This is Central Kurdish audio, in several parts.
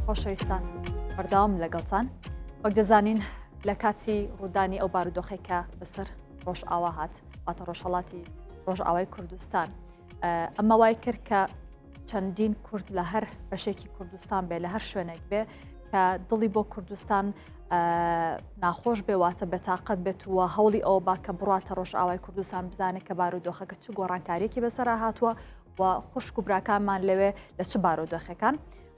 خۆشەویستان بەردەوام لەگەڵتان وەک دەزانین لە کاتی ڕوودانی ئەو بارودۆخێک کە بەسەر ڕۆژئاوا هات واتە ڕۆژهڵاتی ڕۆژئاوای کوردستان ئەمە وای کرد کە چەندین کورد لە هەر بەشێکی کوردستان بێ لە هەر شوێنێک بێ کە دڵی بۆ کوردستان ناخۆش بێ واتە بەتاقەت بێت و هەوڵی ئەوە با کە بڕاتە ڕۆژئاوای کوردستان بزانێت کە بارودۆخەکە چ گۆڕانکاریەکی بەسەرا هاتووە و خوشک و براکانمان لەوێ لە چ بارودۆخەکان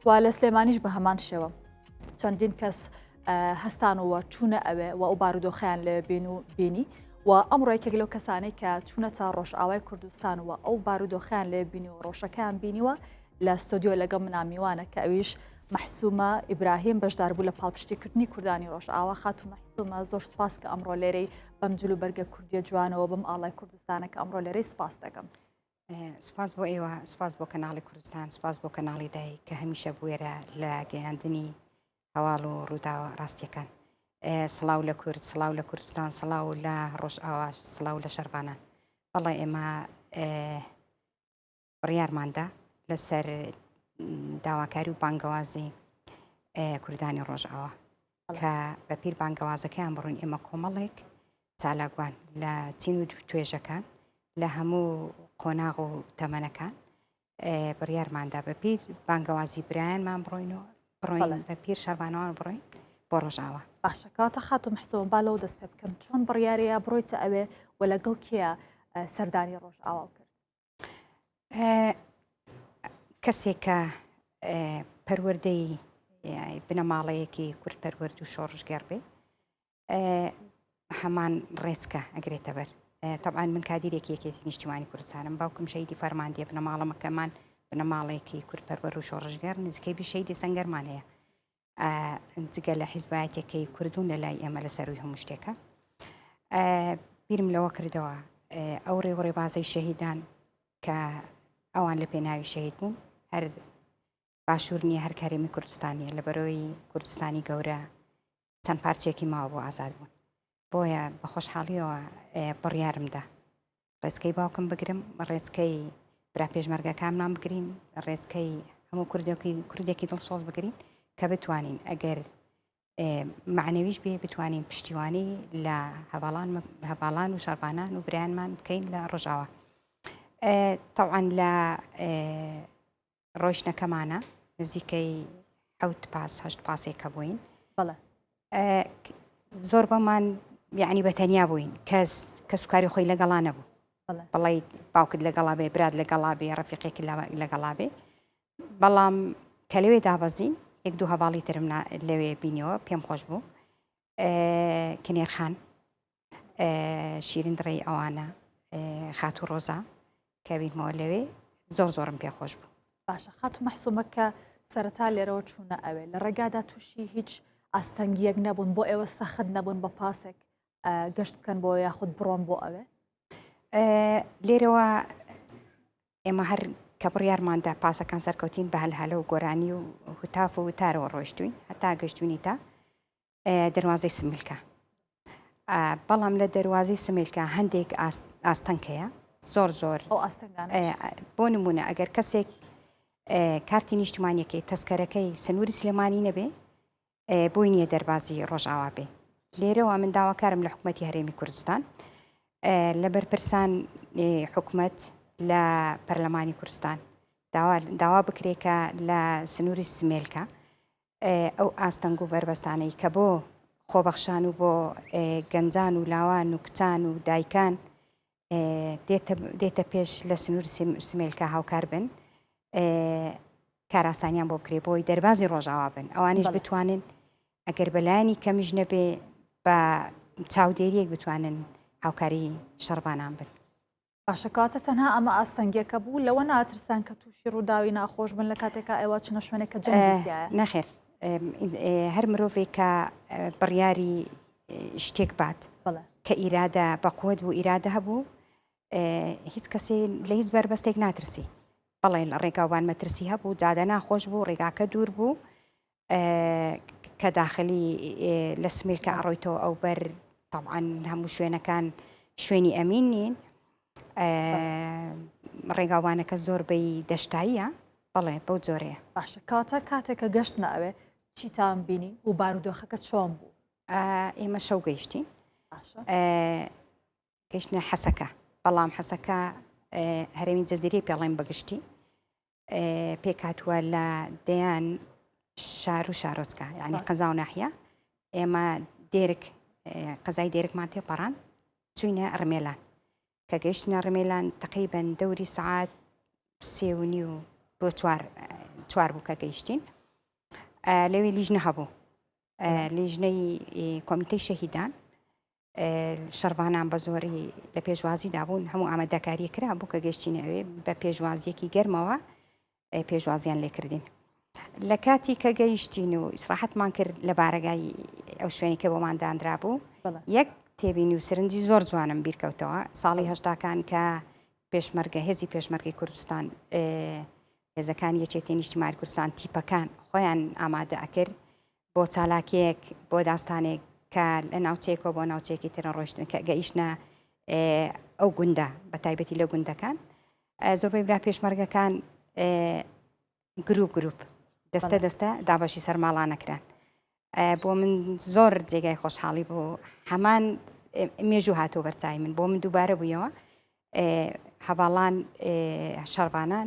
و لە سلێمانیش بە هەمان شێوە چەندین کەس هەستانەوە چوونە ئەوێ و ئەو بارودۆخیان لەوێ بین و بینی و ئەمڕۆ یەکێک لەو کەسانەی کە چوونەتە ڕۆژئاوای کوردستان و ئەو بارودۆخیان لێ بینی و ڕۆژەکەیان بینیوە لە ستۆدیۆ لەگەڵ منا میوانە کە ئەویش مەحسومە ئیبراهیم بەشداربوو لە پاڵپشتیکردنی کوردانی ڕۆژئاوا خاتوو مەحسومە زۆر سوپاس کە ئەمڕۆ لێرەی بەم جل و بەرگە کوردیە جوانەوە بەم ئاڵای کوردستانە کە ئەمڕۆ لێرەی سوپاس دەکەم. سوپاس بۆ ئێوە، سوپاس بۆ کەناڵی کوردستان، سوپاس بۆ کەناڵی دایک کە هەمیشە بوێرە لە گەیاندنی هەواڵ و ڕووداوە ڕاستیەکان. سڵاو لە کورد، سڵاو لە کوردستان، سڵاو لە ڕۆژئاواش، سڵاو لە شەرڤانان. بەڵێ ئێمە بڕیارماندا لەسەر داواکاری و بانگەوازی کوردانی ڕۆژئاوا کە بە پیر بانگەوازەکەیان بڕۆین ئێمە کۆمەڵێک چالاکوان لە چین و توێژەکان لە هەموو قۆناغ و تەمەنەکان بڕیارماندا بە پیر بانگەوازی برایانمان بڕۆین و بڕۆین بە پیر شەربانەوان بڕۆین بۆ ڕۆژاوە. باشە کەواتە خاتوو محسۆ با لەوە دەست پێ بکەم چۆن بڕیارەیە بڕۆیتە ئەوێ و لەگەڵ کێ سەردانی ڕۆژئاوا کرد؟ کەسێک کە پەروەردەی بنەماڵەیەکی کورد پەروەرد و شۆڕشگێڕ بێ هەمان ڕێچکە ئەگرێتە بەر طبعا من کادیرێکی یەکێتی نیشتیمانی کوردستانم باوکم شەیدی فەرماندیە بنەماڵەمەکەمان بنەماڵێکی کورد پەروەر و شۆڕشگێڕ نزیکەی بی شەیدی سەنگەرمان هەیە جگە لە حیزبایەتەکەی کوردون لە لای ئێمە لە سەروی هەموو شتێکە بیرم لەوە کردەوە ئەو ڕێ و ڕێبازەی شەهیدان کە ئەوان لە پێناوی شەهید بوون هەر باشوور نییە هەر کارێمی کوردستان نیە لە بەرەوەی کوردستانی گەورە چەند پارچێکی ماوە بۆ ئازاد بوون بۆیە بە خۆشحاڵیەوە بڕیارمدا ڕێچکەی باوکم بگرم، ڕێچکەی برا پێشمەرگەکانمان بگرین، ڕێچکەی هەموو کوردێکی کوردێکی دڵسۆز بگرین کە بتوانین ئەگەر معنەویش بێ بتوانین پشتیوانی لە هەواڵان هەواڵان و شەڕبانان و برایانمان بکەین لە ڕۆژاوا. تەوان لە ڕۆیشتنەکەمانە نزیکەی حەوت پاس هەشت پاسێک کە بووین زۆر بەمان یعنی بە تەنیا بووین کەس کەسوکاری خۆی لەگەڵا نەبوو بەڵی باوکت لەگەڵا بێ برات لەگەڵا بێ ڕەفیقێک لەگەڵا بێ بەڵام کە لەوێ دابەزین یەک دوو هەواڵی ترم لەوێ بینیەوە پێم خۆش بوو کنێرخان شیرین دڕێی ئەوانە خاتوو ڕۆزا کە بینمەوە لەوێ زۆر زۆرم پێخۆش بوو. باشە خاتوو مەحسومە کە سەرەتا لێرەوە چوونە ئەوێ لە ڕێگادا تووشی هیچ ئاستەنگیەک نەبوون بۆ ئێوە سەخت نەبوون بە پاسێک گەشت بکەن بۆ یاخود بڕۆن بۆ ئەوێ؟ لێرەوە ئێمە هەر کە بڕیارماندا پاسەکان سەرکەوتین بە هەلهەلە و گۆرانی و هتاف و وتارەوە ڕۆیشتوین هەتا گەشتوینی تا دەروازەی سمیلکە بەڵام لە دەروازەی سمیلکە هەندێک ئاستەنگ هەیە زۆر زۆر بۆ نمونە ئەگەر کەسێک کارتی نیشتمانیەکەی تەسکەرەکەی سنووری سلێمانی نەبێ بۆی نییە دەربازی ڕۆژئاوا بێ لێرەوە من داواکارم لە حکوومەتتی هەرێمی کوردستان لە بەرپرسان حکومەت لە پەرلەمانی کوردستان داوا بکرێت کە لە سنووری سمێلکە ئەو ئاستەنگ و بەربەستانەی کە بۆ خۆبەخشان و بۆ گەنجان و لاوان و کچان و دایکان دێتە پێش لە سنوور سمێلکە هاوکار بن کاراسانیان بۆ بکرێ بۆی دەربازی ڕۆژاوا بن ئەوانیش بتوانن ئەگەر بەلایانی کەمیش نەبێ بە چاودێریەک بتوانن هاوکاری شەڕڤانان بن. باشە کەواتە تەنها ئەمە ئاستەنگیەکە بوو لەوە ناترسان کە تووشی ڕووداوی ناخۆش بن لە کاتێکا ئێوە چنە شوێنێک کە جەنگی تیایە؟ نەخێر هەر مرۆڤێک کە بڕیاری شتێک بات کە ئیرادە بەقوت بوو ئیرادە هەبوو هیچ کەسێ لە هیچ بەربەستێک ناترسی بەڵێ لە ڕێگاوبان مەترسی هەبوو جادە ناخۆش بوو ڕێگاکە دوور بوو کە داخلی لە سمیلکە ئەڕۆیتەوە ئەو بەر تەعاان هەموو شوێنەکان شوێنی ئەمین نین ڕێگاوانەکە زۆربەی دەشتاییە. بەڵێ بەو جۆرەیە. باشە کاتە کاتێک کە گەشتنە ئەوێ چیتان بینی و بارودۆخەکە چۆن بوو؟ ئێمە شەو گەیشتین گەیشتنە حەسەکە بەڵام حەسەکە هەرێمی جەزیرەی پێڵێن بەگشتی پێکهاتووە لە دەیان شار و شارۆچکە یعنی قەزا و ناحیە ئێمە دێرک قەزای دێرکمان تێپەڕان چوینە ڕمێلان کە گەیشتنە ڕمێلان تقریبن دەوری سعات سێ و نیو بۆ چوار چوار بوو کە گەیشتین لەوێ لیژنە هەبوو لیژنەی کۆمیتەی شەهیدان شەڕڤانان بە زۆری لە پێشوازیدا بوون هەموو ئامادەکاری کرا بوو کە گەشتینە ئەوێ بە پێشوازیەکی گەرمەوە پێشوازیان لێکردین لە کاتی کە گەیشتین و ئیسراحەتمان کرد لە بارەگای ئەو شوێنی کە بۆمان دانرا بوو یەک تێبینی و سرنجی زۆر جوانم بیرکەوتەوە ساڵی هەشتاکان کە پێشمەرگە هێزی پێشمەرگەی کوردستان هێزەکانی یەکێتی نیشتیمانی کوردستان تیپەکان خۆیان ئامادە ئەکرد بۆ چالاکیەک بۆ داستانێک کە لە ناوچەیەکەوە بۆ ناوچەیەکی ترە ڕۆشتن کە گەیشتە ئەو گوندە بە تایبەتی لە گوندەکان زۆربەی برا پێشمەرگەکان گروپ گروپ دەستە دەستە دابەشی سەرماڵانەکران بۆ من زۆر جێگای خۆشحاڵی بوو هەمان مێژوو هاتۆ بەرچای من بۆ من دووبارە بوویەوە هەڤاڵان شەڕڤانان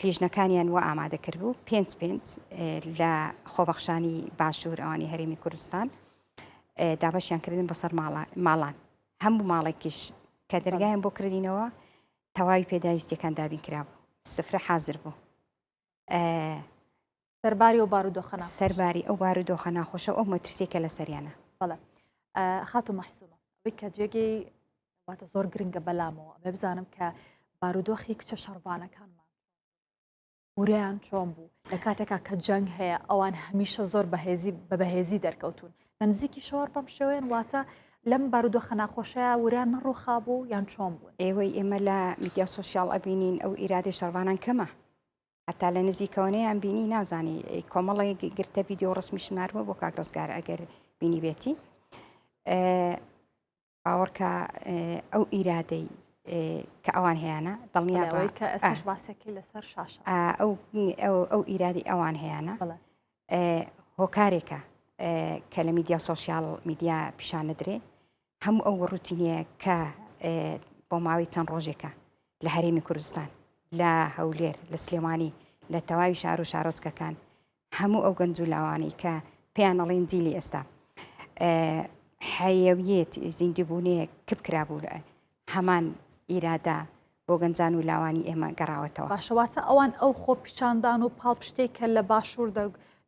لیژنەکانیان وە ئامادە کردبوو پێنج پێنج لە خۆبەخشانی باشوور ئەوانی هەرێمی کوردستان دابەشیان کردن بەسەر ماڵان هەموو ماڵێکیش کە دەرگایان بۆ کردینەوە تەواوی پێداویستیەکان دابین کرابوو سفرە حاضر بوو سەرباری ئەو بارودۆخە سەرباری ئەو بارودۆخە ناخۆشە ئەو مەترسیەکە لەسەریانە. بەڵێ خاتوو مەحسومە ئەوەی کە جێگەی واتە زۆر گرنگە بەلامەوە ئەمە بزانم کە بارودۆخی کچە شەڕڤانەکانمان ورەیان چۆن بوو لە کاتێکا کە جەنگ هەیە ئەوان هەمیشە زۆر بەهێزی بە بەهێزی دەرکەوتون لە نزیکی شەوار بەم شێوەیەن واتە لەم بارودۆخە ناخۆشەیە وریان نەڕوخا بوو یان چۆن بوون؟ ئێوەی ئێمە لە میدیا سۆسیال ئەبینین ئەو ئیرادەی شەڕڤانان کەمە هەتا لە نزیکەوە نەیان بینی نازانی کۆمەڵێک گرتە ڤیدیۆ ڕسمیشم ناردووە بۆ کاک ڕزگار ئەگەر بینیبێتی باوەڕکە ئەو ئیرادەی کە ئەوان هەیەە دڵنیا کە ئێستاش باسەکەی لەسەر شاشە ئەو ئەو ئیرادی ئەوان هەیەە هۆکارێکە کە لە میدیا سۆسیال میدیا پیشان نەدرێ هەموو ئەو ڕوتینەیە کە بۆ ماوەی چەند ڕۆژێکە لە هەرێمی کوردستان لە هەولێر لە سلێمانی لە تەواوی شار و شارۆچکەکان هەموو ئەو گەنج و لاوانەی کە پێیان ئەڵێن جیلی ئێستا حەیەویەت زیندووبوونەیەک کپ کرابوو هەمان ئیرادە بۆ گەنجان و لاوانی ئێمە گەڕاوەتەوە. باشە واتە ئەوان ئەو خۆپیشاندان و پاڵپشتەی کە لە باشوور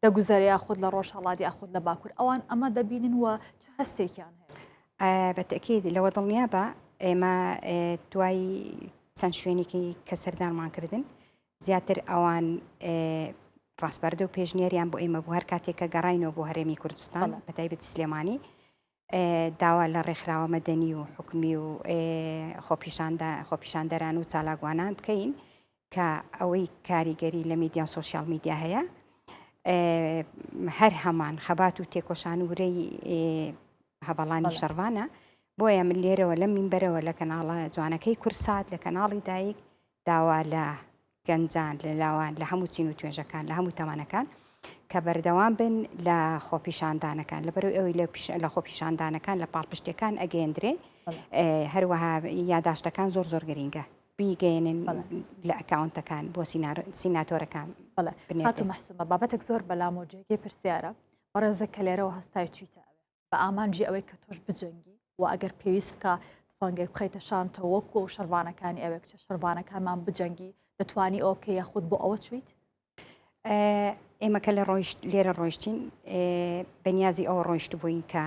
دەگوزەرێ یاخود لە ڕۆژهەڵات یاخود لە باکوور ئەوان ئەمە دەبینن و چ هەستێکیان هەیە؟ بە تەئکید لەوە دڵنیا بە ئێمە دوای چەند شوێنێکی کە سەردانمان کردن زیاتر ئەوان ڕاسپاردە و پێشنیاریان بۆ ئێمە بوو هەر کاتێک کە گەڕاینەوە بۆ هەرێمی کوردستان بە تایبەتی سلێمانی داوا لە ڕێکخراوە مەدەنی و حکومی و خۆپیشاندەران و چالاکوانان بکەین کە ئەوەی کاریگەری لە میدیا و سۆشیال میدیا هەیە هەر هەمان خەبات و تێکۆشان و ورەی هەڤاڵانی شەڕڤانە بۆیە من لێرەوە لەم مینبەرەوە لە کەناڵە جوانەکەی کورسات لە کەناڵی دایک داوا لە گەنجان، لە لاوان، لە هەموو چین و توێژەکان، لە هەموو تەمەنەکان کە بەردەوام بن لە خۆپیشاندانەکان، لەبەرئەوەی ئەوەی لە خۆپیشاندانەکان لە پاڵپشتیەکان ئەگەیەندرێ، هەروەها یاداشتەکان زۆر زۆر گرینگە بیگەیەنن لە ئەکاونتەکان بۆ سیناتۆرەکان. بەڵێ خاتوو مەحسومە بابەتێک زۆر بەلامەوە جێگەی پرسیارە، بەڕێزە کە لێرەوە هەستای چوویتە ئەوێ بە ئامانجی ئەوەی کە تۆش بجەنگی و ئەگەر پێویست بکە تفەنگێک بخەیتە شانتەوە وەکو ئەو شەڕڤانەکانی ئەوێ کچە شەڕڤانەکانمان بجەنگی دەتوانی ئەوە بکەی یاخود بۆ ئەوە چویت؟ ئێمە کە لە ڕۆیشت لێرە ڕۆیشتین بەنیازی ئەوە ڕۆیشت بووین کە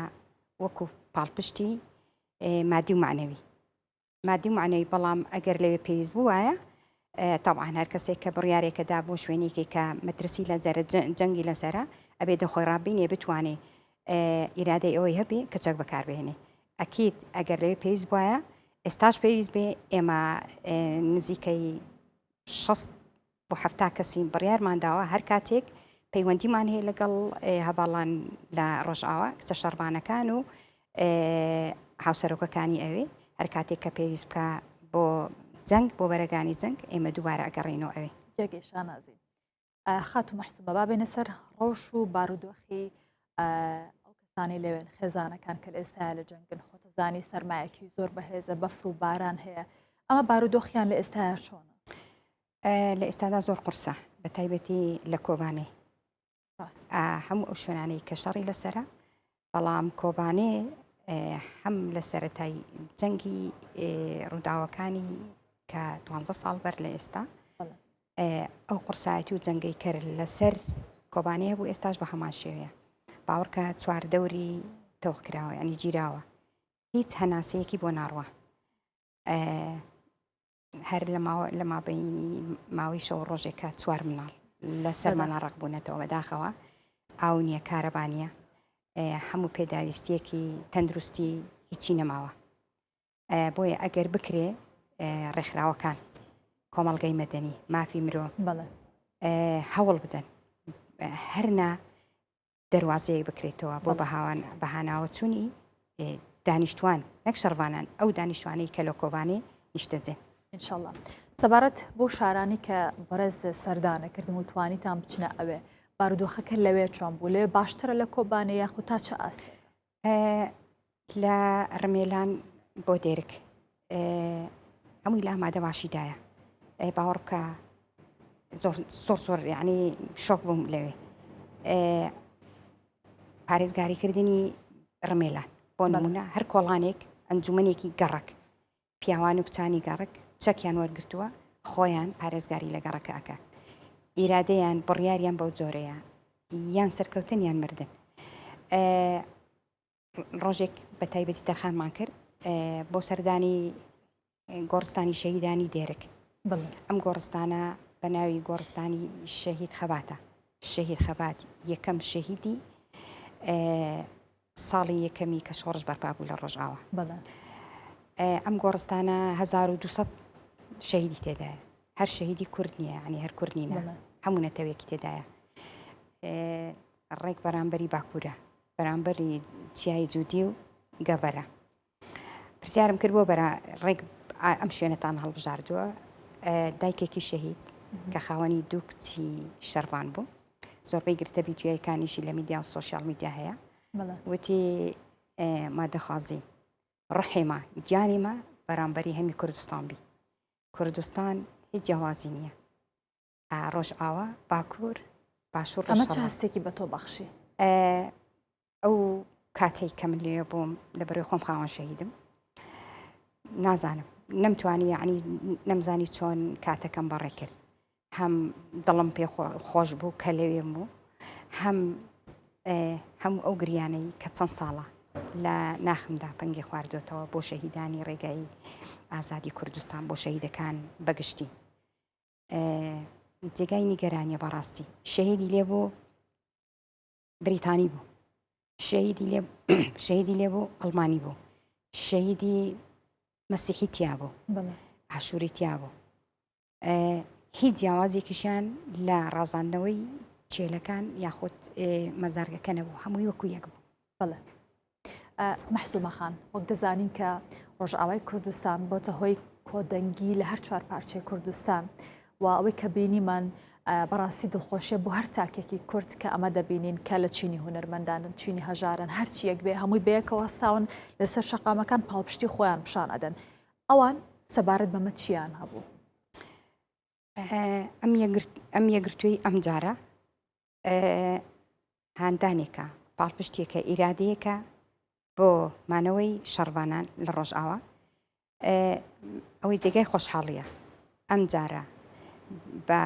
وەکو پاڵپشتی مادی و معنەوی مادی و مەعنەوی بەڵام ئەگەر لەوێ پێویست بووایە تەبعەن هەر کەسێک کە بڕیارێکە دا بۆ شوێنێکی کە مەترسی لەسەرە جەنگی لەسەرە ئەبێ دەخۆی ڕابینێ بتوانێ ئیرادەی ئەوەی هەبێ کە چەک بەکاربهێنێ ئەکید ئەگەر لەوێ پێویست بوایە ئێستاش پێویست بێ ئێمە نزیکەی 60 بۆ 70 کەسین بڕیارمان داوە هەر کاتێک پەیوەندیمان هەیە لەگەڵ هەڤاڵان لە ڕۆژئاوا کچە شەڕڤانەکان و هاوسەرۆکەکانی ئەوێ هەر کاتێک کە پێویست بکە بۆ جەنگ بۆ بەرەگانی جەنگ ئێمە دووبارە ئەگەڕێینەوە ئەوێ. جێگەی شانازین. خاتوو مەحسومە با بێنە سەر ڕەوش و بارودۆخی ئەو کەسانەی لەوێن خێزانەکان کە لە ئێستایا لە جەنگن خۆتەزانی سەرمایەکی زۆر بەهێزە بەفر و باران هەیە ئەمە بارودۆخیان لە ئێستایا چۆنە؟ لە ئێستادا زۆر قورسە بە تایبەتی لە کۆبانێ هەموو ئەو شوێنانەی کە شەڕی لەسرە بەڵام کۆبانێ هەم لە سەتای جەنگی ڕووداوەکانی کە دوانزە ساڵ بەر لە ئێستا ئەو قورسایەتی و جەنگەی کەر لەسەر کۆبانێ هەبوو ئێستاش بە هەمان شێوەیە باوەڕکە چواردەوری تەوق کراوە ینی گیراوە هیچ هەناسەیەکی بۆ ناڕوە هەر لە ماوە لە مابینی ماوەی شەو ڕۆژێکە چوار مناڵ لە سەرمانە ڕق بوونەتەوە بەداخەوە ئاو نییە کارەبانیە هەموو پێداویستیەکی تەندروستی هیچی نەماوە بۆیە ئەگەر بکرێ ڕێکخراوەکان کۆمەڵگەی مەدەنی مافی مرۆ هەوڵ بدەن هەرنا دەواازەیەک بکرێتەوە بۆ بەهاوان بەهاناوە چوونی دانیشتوان نەک شەڕوانان ئەو دانیشتوانەی کە لە کۆبانێ نیشتەجێن. ئینشەڵا سەبارەت بۆ شارانی کە بەڕێز سەردانە کردن و توانیتان بچنە ئەوێ بارودۆخەکە لەوێ چۆن بوو لەوێ باشترە لە کۆبانێ یاخود تا چ ئاستێک؟ لە ڕمێلان بۆ دێرک هەمووی لە ئامادە باشیدایە باوەڕ بکە زۆر زۆر زۆر یعنی شۆک بووم لەوێ پارێزگاریکردنی ڕمێلان بۆ نمونە هەر کۆڵانێک ئەنجومنێکی گەڕک پیاوان و کچانی گەڕک چەکیان وەرگتووە خۆیان پارێزگاری لە گەڕەکە ئەکەن ئیرادەیان بڕیاریان بەو جۆرەیە یان سەرکەوتن یان مردن ڕۆژێک بە تایبەتی تەرخانمان کرد بۆ سەردانی گۆڕستانی شەهیدانی دێرک ئەم گۆڕستانە بە ناوی گۆڕستانی شەهید خەباتە شەهید خەبات یەکەم شەهیدی ساڵی یەکەمی کە شۆڕش بەرپا بوو لە ڕۆژئاوا. ئەم گۆڕستانە 1200 شەهیدی تێدایە هەر شەهیدی کورد نییە ینی هەر کورد نینە هەموو نەتەوێکی تێدایە ڕێک بەرامبەری باکوورە بەرامبەری چیای جودی و گەڤەرە پرسیارم کرد بۆ بەرا ڕێک ئەم شوێنەتان هەڵبژاردووە دایکێکی شەهید کە خاوەنی دوو کچی شەڕڤان بوو زۆربەی گرتە ڤیدیۆیەکانیشی لە میدیا و سۆشیال میدیا هەیە وتی مادەخوازی ڕحێمە گیانیمە بەرامبەری هەمی کوردستان بی کوردستان هیچ جیاوازی نییە ڕۆژئاوا باکوور باشوور ئەمە چ هەستێکی بە تۆ بەخشی؟ ئەو کاتەی کە من لێ بووم لە بەرەی خۆم خاوەن شەهیدم نازانم نەمتوانی یعنی نەمزانی چۆن کاتەکەم بەڕێ کرد هەم دڵم پێ خۆش بوو کە لەوێم بوو هەم هەموو ئەو گریانەی کە چەند ساڵە لە ناخمدا پەنگی خواردۆتەوە بۆ شەهیدانی ڕێگای ئازادی کوردستان بۆ شەهیدەکان بەگشتی جێگای نیگەرانیە بەڕاستی شەهیدی لێ بوو بریتانی بوو شەهیدی لێ شەهیدی لێ بوو ئەڵمانی بوو شەهیدی مەسیحی تیا بوو ئاشووری تیا بوو هیچ جیاوازێکیشیان لە ڕازاندنەوەی چێلەکان یاخود مەزارگەکە نەبوو هەمووی وەکو یەک بوو بەڵێ مەحسومە خان وەک دەزانین کە ڕۆژئاوای کوردستان بۆتە هۆی کۆدەنگی لە هەر چوار پارچەی کوردستان و ئەوەی کە بینیمان بەڕاستی دڵخۆشیە بۆ هەر تاکێکی کورد کە ئەمە دەبینین کە لە چینی هونەرمەندانن چینی هەژارن هەرچیەک بێ هەمووی بەیەکەوە هەستاون لەسەر شەقامەکان پاڵپشتی خۆیان پیشان ئەدەن ئەوان سەبارەت بەمە چیان هەبوو؟ ئەم یەکگرتووی ئەم جارە هاندانێکە، پاڵپشتیەکە، ئیرادەیەکە بۆ مانەوەی شەڕڤانان لە ڕۆژئاوا. ئەوەی جێگای خۆشحاڵیە ئەم جارە بە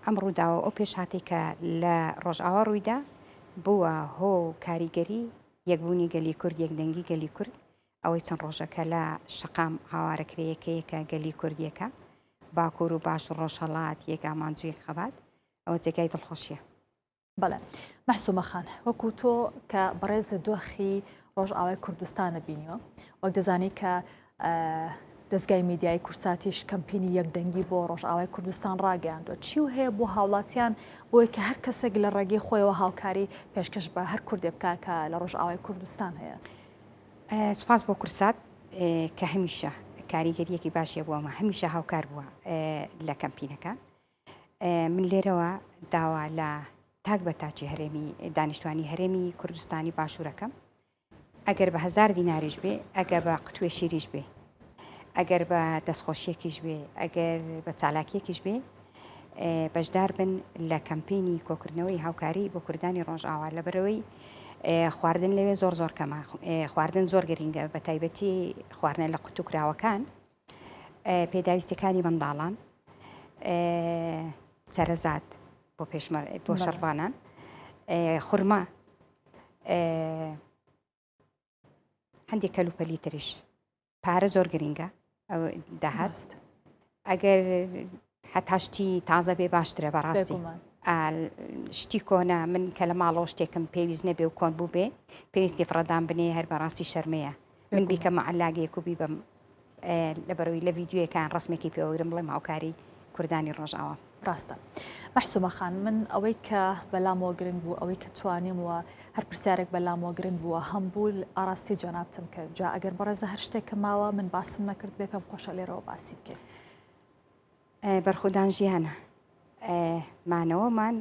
ئەم ڕووداوە ئەو پێشهاتەی کە لە ڕۆژئاوا ڕوویدا بووە هۆ کاریگەری یەکبوونی گەلی کورد یەکدەنگی گەلی کورد ئەوەی چەند ڕۆژەکە لە شەقام هاوارەکرێ یەکەیەکە گەلی کورد یەکە باکوور و باش و ڕۆژهەڵات یەک ئامانج و یەک خەبات ئەوە جێگای دڵخۆشیە. بەڵێ مەحسومە خان وەکو تۆ کە بەڕێز دۆخی ڕۆژئاوای کوردستانە بینیوە وەک دەزانی کە دەستگای میدیایی کورساتیش کەمپینی یەکدەنگی بۆ ڕۆژئاوای کوردستان ڕاگەیاندوە چی و هەیە بۆ هاوڵاتیان بۆی کە هەر کەسێک لە ڕێگەی خۆیەوە هاوکاری پێشکەش بە هەر کوردێ بکە کە لە ڕۆژئاوای کوردستان هەیە. سوپاس بۆ کورسات کە هەمیشە کاریگەریەکی باشیە بۆمە هەمیشە هاوکار بووە لە کەمپینەکان. من لێرەوە داوا لە تاک بە تاکی هەرێمی دانیشتوانی هەرێمی کوردستانی باشوورەکەم ئەگەر بە هەزار دیناریش بێ، ئەگە بە قوتوێ شیریش بێ، ئەگەر بە دەستخۆشیەکیش بێ، ئەگەر بە چالاکیەکیش بێ، بەشدار بن لە کەمپینی کۆکردنەوەی هاوکاری بۆ کوردانی ڕۆژئاوا لەبەرەوەی خواردن لەوێ زۆر زۆر کەمە خواردن زۆر گرنگە بە تایبەتی خواردنە لە قوتوکراوەکان پێداویستەکانی منداڵان چەرەزات بۆ پێشمەر بۆ شەڕڤانان خورما هەندێک کەلوپەلی تریش پارە زۆر گرنگە ئەو داهات ئەگەر هەتا شتی تازە بێ باشترە بەڕاستی شتی کۆنە من کە لە ماڵەوە شتێکم پێویست نەبێ و کۆن بوو بێ پێویستی فڕەدان بنێ هەر بەڕاستی شەرمەیە من بیکەمە عەلاگەیەک و بیبەم لەبەرەوەی لە ڤیدیۆیەکان ڕسمێکی پێوەگرم بڵێم هاوکاری کوردانی ڕۆژئاوا. ڕاستە مەحسومە خان من ئەوەی کە بەلامەوە گرنگ بوو ئەوەی کە توانیم و هەر پرسیارێک بەلامەوە گرنگ بووە هەم بوو ئاڕاستی جەنابتم کرد جا ئەگەر بەڕێزە هەر شتێک کە ماوە من باسم نەکرد بێ پێم خۆشە لێرەوە باسی بکەین. بەرخودان ژیانە مانەوەمان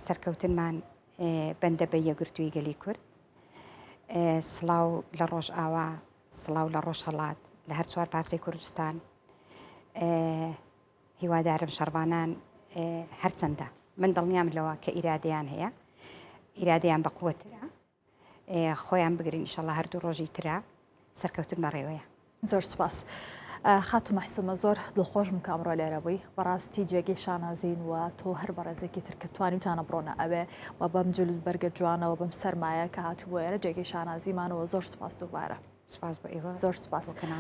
سەرکەوتنمان بەندە بە یەکگرتووی گەلی کورد سڵاو لە ڕۆژئاوا سڵاو لە ڕۆژهەڵات لە هەر چوار پارچەی کوردستان هیوادارم شەڕڤانان هەرچەندە من دڵنیام لەوە کە ئیرادەیان هەیە ئیرادەیان بەقوەترە خۆیان بگرن ئیشەڵا هەردوو ڕۆژی ترا سەرکەوتن بەڕێوەیە. زۆر سوپاس خاتوو مەحسومە زۆر دڵخۆشم کە ئەمڕۆ لێرە بووی بەڕاستی جێگەی شانازین و تۆ هەر بەڕێزێکی تر کە توانیتانە بڕۆنە ئەوێ و بەم جل بەرگە جوانەوە بەم سەرمایە کە هاتبوو ئێرە جێگەی شانازیمانەوە زۆر سوپاس دووبارە سپاس بۆ ئێوە زۆر سوپاس.